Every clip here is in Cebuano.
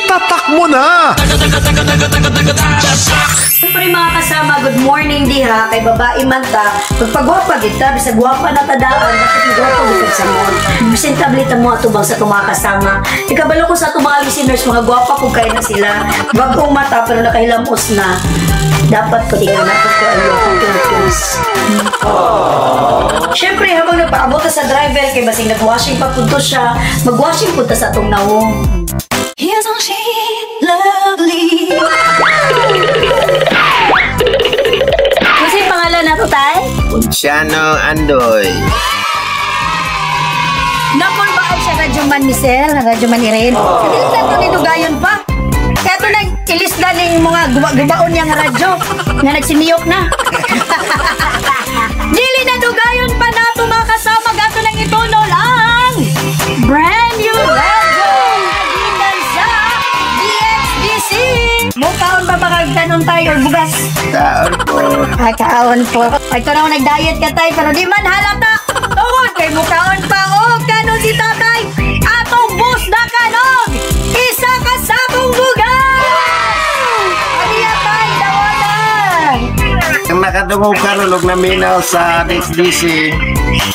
Itatak mo na! Siyempre, mga kasama, good morning diha. Kay babae man ta, pagpagwapa gid ta, bisag gwapa na tadaan, dapat magwapa gid sa mo. Presentable ta mo atubang sa atong mga kasama. Ikabalo ko sa atong mga listeners, mga gwapa kung kaya na sila. Bagong mata pero nakahilamos na. Dapat ko tingnan na ko ang Philippines. Siyempre, habang nagpaabot ta sa driver, kay basing nag-washing pa punto siya, mag-washing punta sa atong nawong. Isn't she lovely? Kasi pangalan na to, tay? Luciano Andoy. Nakol ba ay siya radyo man ni Sir, radyo man ni Ren? Sa dili ta ni dugayon pa. Kaya ito na ilisda ning mga guba-gubaon niya nga radyo nga nagsimiyok na. Dili na dugayon pa nato, mga kasama, gato nang itunol ang brand new radyo gikan sa DXDC. Mukaon ba makagtanon tayo or bugas? Kaon po. Ay, kaon po. Ay, ito na ako nag-diet ka, tay, pero di man halata. Tungod kay mukaon pa o kanon si tatay. Atong bus na kanog. Isa ka sakong bugas. Aniya, tay, dawatan. Ang nakadungog karon og naminaw sa DXDC,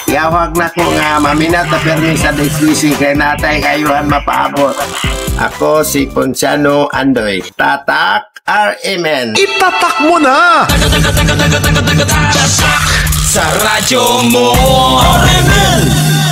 yawag na ko nga maminaw ta permi sa DXDC kay natay kayuhan mapaabot. Ako si Ponciano Andoy. Tatak RMN. Itatak mo na! Sa radyo mo. RMN.